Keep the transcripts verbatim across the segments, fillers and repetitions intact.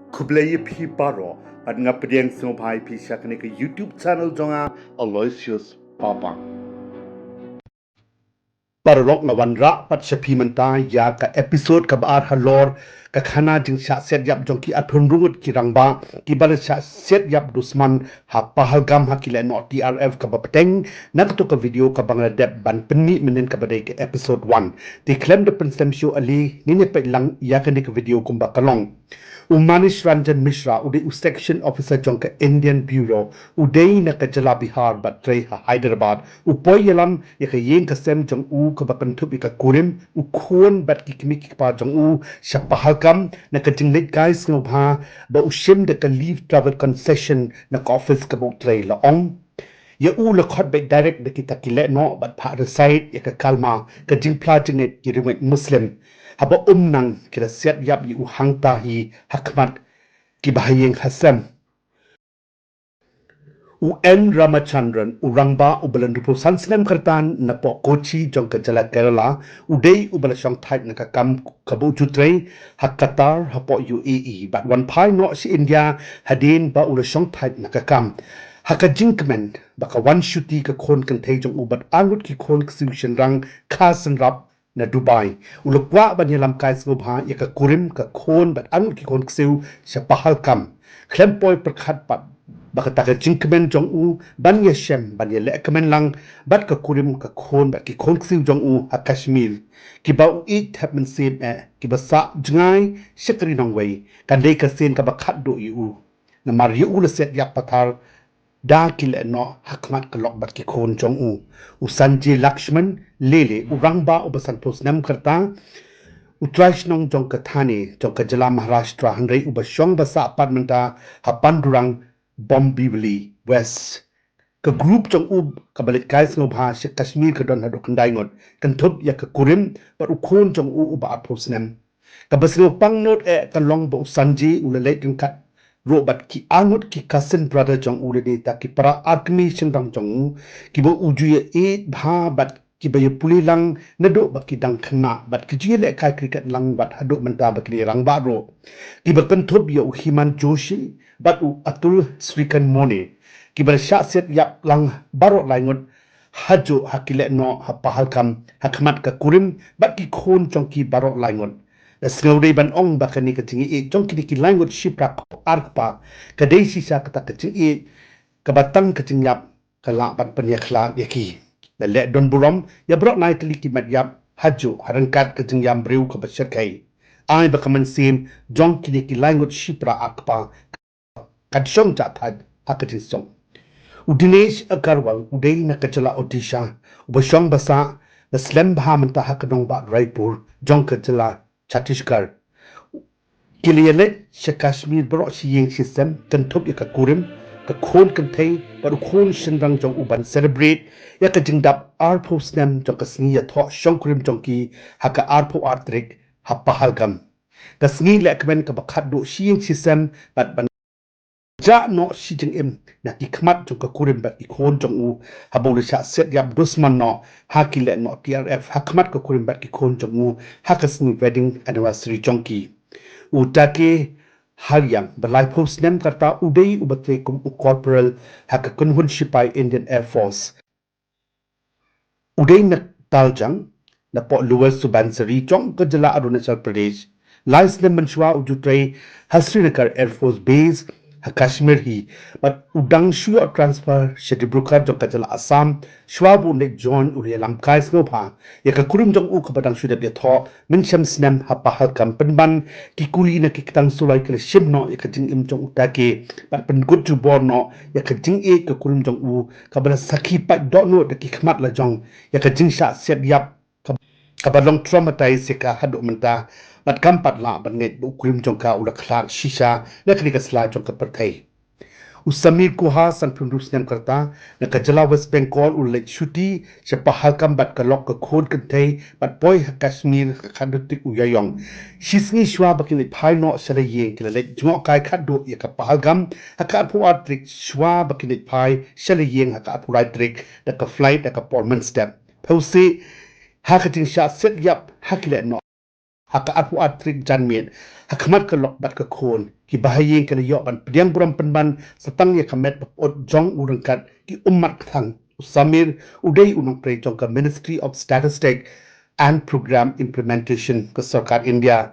Khublei ïa phi baroh, bad nga pdiang sngewbha ïa phi sha kane ka YouTube channel jong nga, Aloysius Papang. Paralok, nga wanrah pat sha phi mynta ïa ka episode kaba ar halor ka khana jingshah siat ïap jong ki arphew hynriew ngut ki rangbah kiba la shah siat ïap dusman ha Pahalgam ha ki lehnoh T R F kaba bteng. Na kato ka video kaba nga la dep ban pynmih mynhynnin kaba dei ka episode one. Te khlem da pynslem shuh ale, ngin ïa peit lang ïa kane ka video kumba ka long. U Manish Ranjan Mishra u dei u section officer jong ka Indian Bureau, u dei na ka jylla Bihar bad trei ha Hyderabad. U poi ïalam ïa ka ïing ka sem jong u kaba kynthup ïa ka kurim, u khun bad ki kmie ki kpa jong u sha Pahalgam na ka jingleit kai sngewbha ba u shim da ka leave travel concession na ka office kaba u trei, la ong. Ïa u la khot beit direct da kita ki lehnoh bad phah rasied ïa ka kalma ka jingphla jingngeit ki riewngeit Muslim. Haba um nang ki la siat ïap ïa u hangta hi ha khmat kiba ha ïing ha sem. U N Ramachandran, u rangbah uba la hynriewphew san snem kyrtan napoh Kochi jong ka jylla Kerala, u dei uba la shong thait na ka kam kaba u ju trei ha Qatar hapoh U A E bad wan phai noh sha India hadien ba u la shong thait na ka kam. Ha ka jingkmen ba ka wan shuti ka khun kynthei jong u bad arngut ki khun ksiew shynrang kha synrap na Dubai, u la kwah ban ïalam kai sngewbha ïa ka kurim, ka khun bad arngut ki khun ksiew sha Pahalgam. Khlem poi pyrkhat pat ba kata ka jingkmen jong u ban ïashem ban ïaleh kmen lang bad ka kurim, ka khun bad ki khun ksiew jong u ha Kashmir, kiba u ïeit thep mynsiem eh kiba sah jngai sha ka ri nongwei, kan dei ka sien kaba khatduh ïa u. Namar ïa u la siat ïap pathar da ki lehnoh ha khmat ka lok bad ki khun jong u. U Sanjay Lakshman Lele, u rangbah uba sanphew snem kyrta, u trai shnong jong ka Thane jong ka jylla Maharashtra, hynrei uba shong ba sah pat mynta ha Pandurang, Dombivli West. Ka group jong u kaba leit kai sngewbha sha Kashmir ka don haduh khyndai ngut, kynthup ïa ka kurim bad u khun jong u uba arphew snem. Kaba sngewpang nud eh ka long ba u Sanjay u la leit ryngkat ruh bad ki arngut ki cousin brother jong u lane da ki para arkmie shynrang jong u, kiba u ju ïa ïeit bha bad kiba ïa pule lang naduh ba ki dang khynnah bad ki ju ïa leh kai cricket lang bad haduh mynta ba ki dei rangbah ruh, kiba kynthup ïa u Hemant Joshi bad u Atul Srikant Mone, kiba la shah siat ïap lang baroh lai ngut hajuh ha ki lehnoh ha Pahalgam ha khmat ka kurim bad ki khun jong ki baroh lai ngut. La sngewdei ban ong ba kane ka jingïeit jong kine ki lai ngut shipra kop ar kpa ka dei shisha kata ka jingïeit kaba tang ka jingïap ka lah ban pynïakhlad ïa ki. La leh don burom ïa baroh lai tylli ki met ïap hajuh ha ryngkat ka jingïam briew kaba shyrkhei. Ai ba ka mynsiem jong kine ki lai ngut shipra ar kpa kan shong jah thait ha ka jingsuk. U Dinesh Agarwal u dei na ka jylla Odisha, uba shong ba sah, la slem bha mynta ha ka nongbah Raipur jong ka jylla Chhattisgarh. Ki la ïaleit sha Kashmir baroh shi ïing shi sem, kynthup ïa ka kurim, ka khun kynthei bad u khun shynrang jong u ban celebrate ïa ka jingdap arphew snem jong ka sngi ïathoh shongkurim jong ki ha ka arphew ar tarik ha Pahalgam. Ka sngi lehkmen kaba khatduh shi ïing shi sem bad ban jah noh shi jingim na ki khmat jong ka kurim bad ki khun jong u, haba u la shah siat ïap dusman noh ha ki lehnoh T R F ha khmat ka kurim bad ki khun jong u ha ka sngi wedding anniversary jong ki. U Take Haryang, ba laiphew snem kyrta, u dei uba trei kum u corporal ha ka kynhun shipai Indian Air Force. U dei na Taljang, napoh Lower Subansiri jong ka jylla Arunachal Pradesh. Lai snem mynshuwa u ju trei ha Srinagar Air Force Base ha Kashmir hi, bad u dang shu ïoh transfer sha Dibrugarh jong ka jylla Assam. Shuwa ba un leit join, u la ïalam kai sngewbha ïa ka kurim jong u kaba dang shu dep ïathoh mynshem snem ha Pahalgam, pynban ki kuli na ki ktang suloi ki la shim noh ïa ka jingim jong u Take bad pynkut jubor noh ïa ka jingïeit ka kurim jong u kaba la sakhi paid dohnud da ki khmat lajong ïa ka jingshah siat ïap kaba long traumatize ïa ka haduh mynta, bad kam pat lah ban ngeit ba u kurim jong ka u la khlad shisha na kane ka sla jong ka pyrthei. U Samir Guha, sanphew hynriew snem kyrta, na ka jylla West Bengal, u la leit shuti sha Pahalgam bad ka lok ka khun kynthei bad poi ha Kashmir ha ka khatduh tarik u Ïaïong. Shi sngi shuwa ba kin leit phai noh sha la ïing, ki la leit jngoh kai khatduh ïa ka Pahalgam ha ka arphew ar tarik, shuwa ba kin leit phai sha la ïing ha ka arphew lai tarik da ka flight da ka por mynstep. Phewse ha ka jingshah siat ïap ha ki lehnoh. ha ka arphew ar tarik janmiet ha khmat ka lok bad ka khun. Ki bahaïing ki la ïoh ban pdiang burom pynban sa tang ïa ka met ba pyut jong u ryngkat ki ummat kthang. U Samir u dei u nongtrei jong ka Ministry of Statistics and Program Implementation ka sorkar India.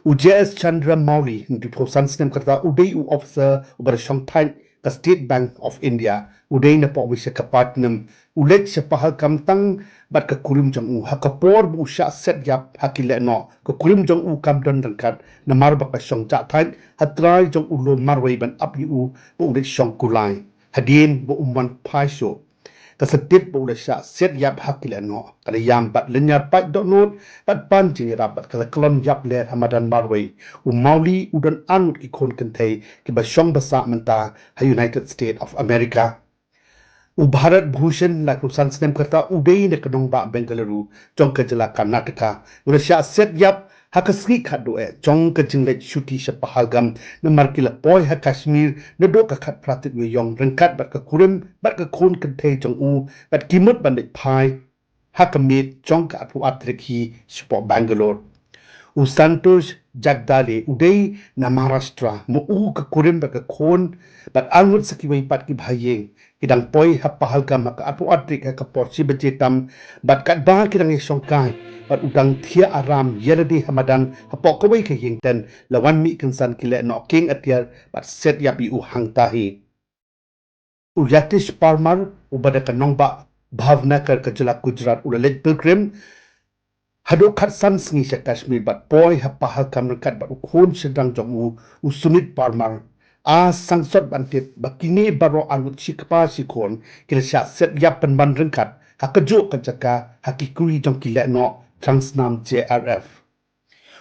U J S Chandra Mouly, hynriewphew san snem ka rta, u dei u officer uba da shong thait ka State Bank of India. U dei na Pokwi sha ka Patnam. U leit sha Pahalgam tang bad ka kurim jong u ha ka por ba u shah set ïap ha ki lehnoh. Ka kurim jong u kam don ryngkat namar ba ka shong jah thait ha trai jong u lum marwei ban ap ïa u ba u leit shong kulai. Hadien ba um wan phai shuh, ka sa tip ba u la shah set ïap ha ki lehnoh. Ka la ïam bad lynñiar paid dohnud bad pan jingïarap bad ka la kyllon ïap leh ha madan marwei. U Mouly u don arngut ki khun kynthei kiba shong basa mynta ha United States of America. U Bharat Bhushan, laiphew san snem ka rta, u dei na ka nongbah Bengaluru jong ka jylla Karnataka. U la shah set ïap ha ka sngi khatduh eh jong ka jingleit shuti sha Pahalgam namar ki la poi ha Kashmir naduh ka khatphra tarik Naiïong ryngkat bad ka kurim bad ka khun kynthei jong u bad ki mut ban leit phai ha ka miet jong ka arphew ar tarik hi shapoh Bangalore. U Santosh Jagdale u dei na Maharashtra, ma u, ka kurim bad ka khun bad arngut sa kiwei pat ki bahaïing ki dang poi ha Pahalgam ha ka arphew ar tarik ha ka por shi baje tam bad katba ki dang ïashong kai bad u dang thiah aram ïa lade ha madan hapoh kawei ka ïing tent, la wan mih kynsan ki lehnoh kieng atiar bad set ïap ïa u hangta hi. U Yatish Parmar, uba da ka nongbah Bhavnagar ka jylla Gujarat, u la leit pilgrim haduh khatsan sngi sha Kashmir bad poi ha Pahalgam ryngkat bad u khun shynrang jong u, u Sumit Parmar. A sangsot ban tip ba kine baroh arngut shi kpa shi khun ki la shah set ïap pynban ryngkat ha kajuh ka jaka ha ki kri jong ki lehnoh thrang snam J R F.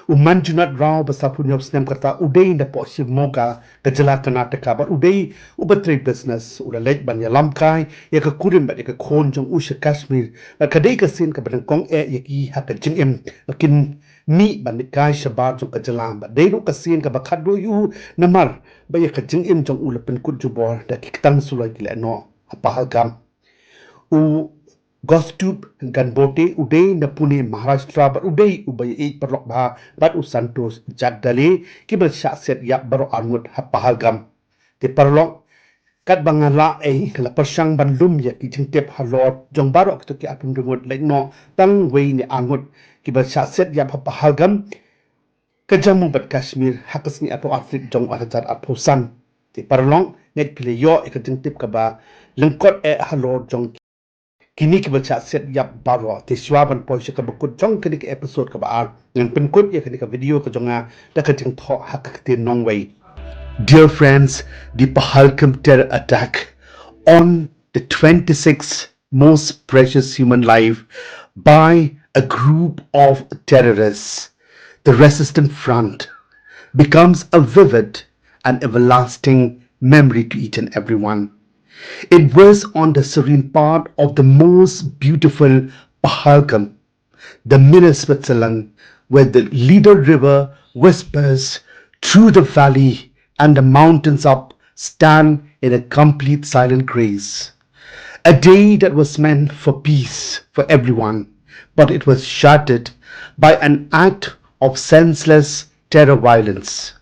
U Manjunath Rao, ba sawphew hynñiew snem ka rta, u dei na poh Shivmoga ka jylla Karnataka bad u dei uba trei business. U la leit ban ïalam kai ïa ka kurim bad ïa ka khun jong u sha Kashmir bad ka dei ka sien kaba nyngkong eh ïa ki ha ka jingim ba kin mih ban leit kai shabar jong ka jylla bad dei ruh ka sien kaba khatduh ïa u namar ba ïa ka jingim jong u la pynkut jubor da ki ktang suloi ki lehnoh ha Pahalgam. U Kaustubh Ganbote u dei na Pune, Maharashtra bad u dei uba ïeit paralok bha bad u Santosh Jagdale, kiba shah set ïap baroh arngut ha Pahalgam. Te paralok, katba nga lah ei, la pyrshang ban lum ïa ki jingtip halor jong baroh kito ki arphew hynriew ngut lehnoh, tang wei ne arngut kiba shah set ïap ha Pahalgam ka Jammu bad Kashmir ha ka sngi arphew ar tarik jong u ar hajar arphew san. Te paralok, ngeit phi la ïoh ïa ka jingtip kaba lyngkot eh halor jong kine kiba shah set ïap baroh. Te shuwa ban poi sha kaba kut jong kane ka episode kaba ar, ngan pynkut ïa kane ka video ka jong nga da ka jingthoh ha ka ktien nongwei. Dear friends, the Pahalgam terror attack on the twenty-six most precious human life by a group of terrorists, the Resistance Front, becomes a vivid and everlasting memory to each and everyone. It was on the serene part of the most beautiful Pahalgam, the mini Switzerland, where the Leader River whispers through the valley and the mountains up stand in a complete silent grace. A day that was meant for peace for everyone, but it was shattered by an act of senseless terror violence.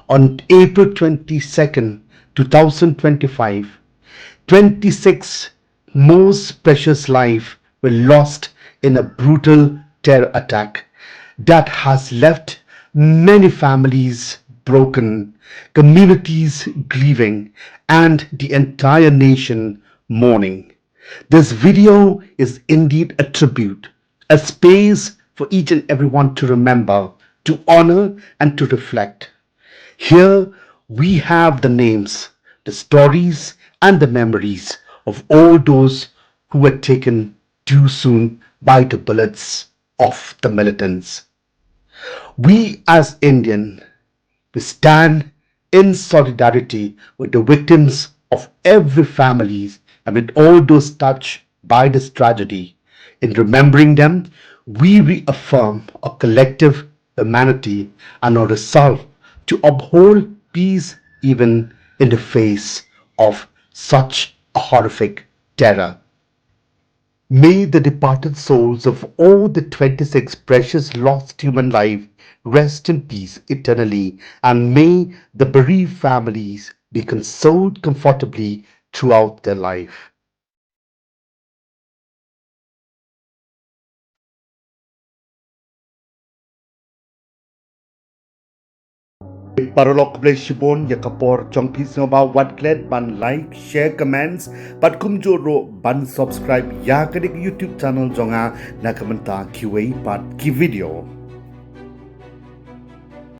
On April twenty-second, two thousand twenty-five, twenty-six most precious lives were lost in a brutal terror attack that has left many families broken, communities grieving, and the entire nation mourning. This video is indeed a tribute, a space for each and everyone to remember, to honor, and to reflect. Here we have the names, the stories, and the memories of all those who were taken too soon by the bullets of the militants. We as Indian, we stand in solidarity with the victims of every family and with all those touched by this tragedy. In remembering them, we reaffirm our collective humanity and our resolve to uphold peace even in the face of such a horrific terror. May the departed souls of all the twenty-six precious lost human life rest in peace eternally, and may the bereaved families be consoled comfortably throughout their life. Paralok, khublei shibun ïa ka por jong phi sngewbha wat klet ban like, share, comments bad kumjuh ruh ban subscribe ïa kane ka YouTube channel jong nga na ka bynta kiwei pat ki video.